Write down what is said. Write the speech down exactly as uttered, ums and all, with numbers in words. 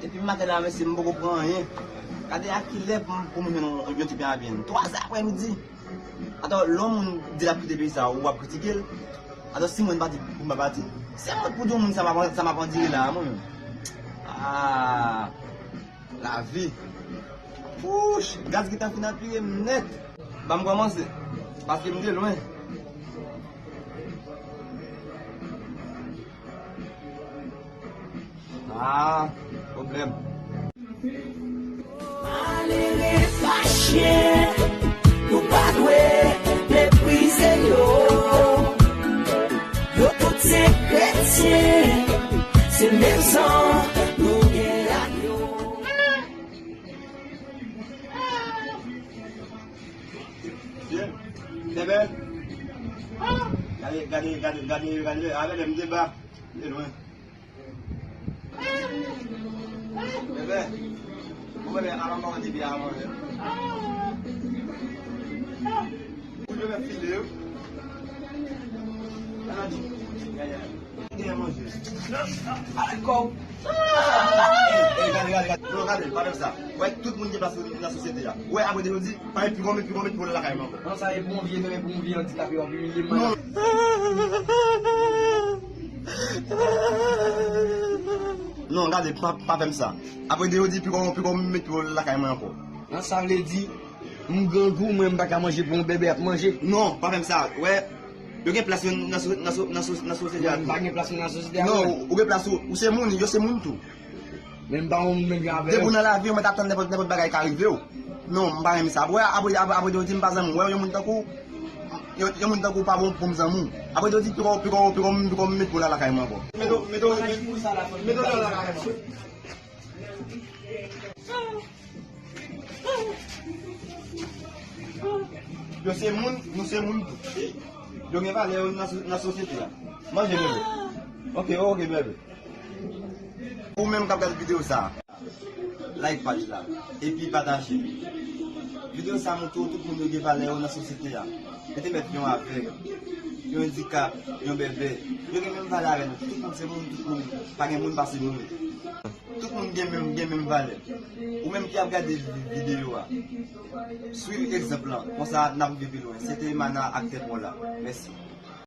Depi maten la, mesye, m poko pran anyen. Gade a kilè pou m, pou m jwenn yon, yon ti pen a vyann. Twa zè aprèmidi. Atò, lè yon moun di l ap kite peyi sa, ou ap kritike l. Atò, si mwen pati, pou m pa pati. Se mwen pou di yon moun sa m ap, sa m ap andire la, mwen menm. Ah, lavi. Wouch, gaz gentan fin anpire m nèt. Ban m kòmanse, paske m te lwen. Ah, pwoblèm. Malere pa chen, nou pa dwe meprize yo. Yo tout se kretyen, se menm san nou gen ak yo. Bebe. Gade, gade, gade, gade, gade, avè lè m te ba. M te lwen. Bebe. Ou bebe, ala m ba w depi a manje. Ou bebe file yo. Ala di. Genyen manje. Ala kò. Ey, gade, gade, gade. Non, gade, pa fè sa. Wè, tout moun gen plas nan sosyete a. Wè, apre de yo di, pa gen pi gwo, men pi gwo, met pou lakay mwen ankò. Non, sa e pou yon vye, non, e pou yon vye andikape, w ap imilye m. Non. Non, gade, pa, pa fè m sa. Apre de yo di, pi gwo, pi gwo, met pou lakay mwen ankò. Non, sa vle di, m grangou, mwen, m pa ka manje pou yon bebe ap manje. Non, pa fè m sa. Wè, yo gen plas yo nan so-, nan so-, nan so-, nan sosyete a. Non, m pa gen plas nan sosyete a. Non, ou gen plas ou, ou se moun, yo se moun tou. Men m pa yon moun menm jan avè yo. Depi w nan lavi, ou mèt atann nenpòt, nenpòt bagay ka rive w. Non, m pa renmen sa. Apre, apre, apre, apre de yo di m pa zanmi w. Wè, yon moun tankou, yon, yon moun tankou pa bon pou m zanmi w. Apre de yo di, piko, piko, piko, piko, m met pou l lakay mwen ankò. Met w, met w, met w lakay mwen. Yo se moun, nou se moun tou. Yo gen valè yo nan so-, nan sosyete a. Manje, bebe. Ok, ok, bebe. Ou menm k ap gade videyo sa a, like paj la, epi pataje. Videyo sa a montre w tout moun yo gen valè yo nan sosyete a. Yo te mèt yon avèg, yon andikap, yon bèbè. Yo gen menm valè avè nou. Tout moun se moun, tout moun, pa gen moun pase moun. Tout moun gen menm, gen menm valè. Ou menm ki ap gade vi-, videyo a, swiv egzanp lan. Konsa, n ap rive pi lwen. Se te Mana, aktè pon la. Mèsi.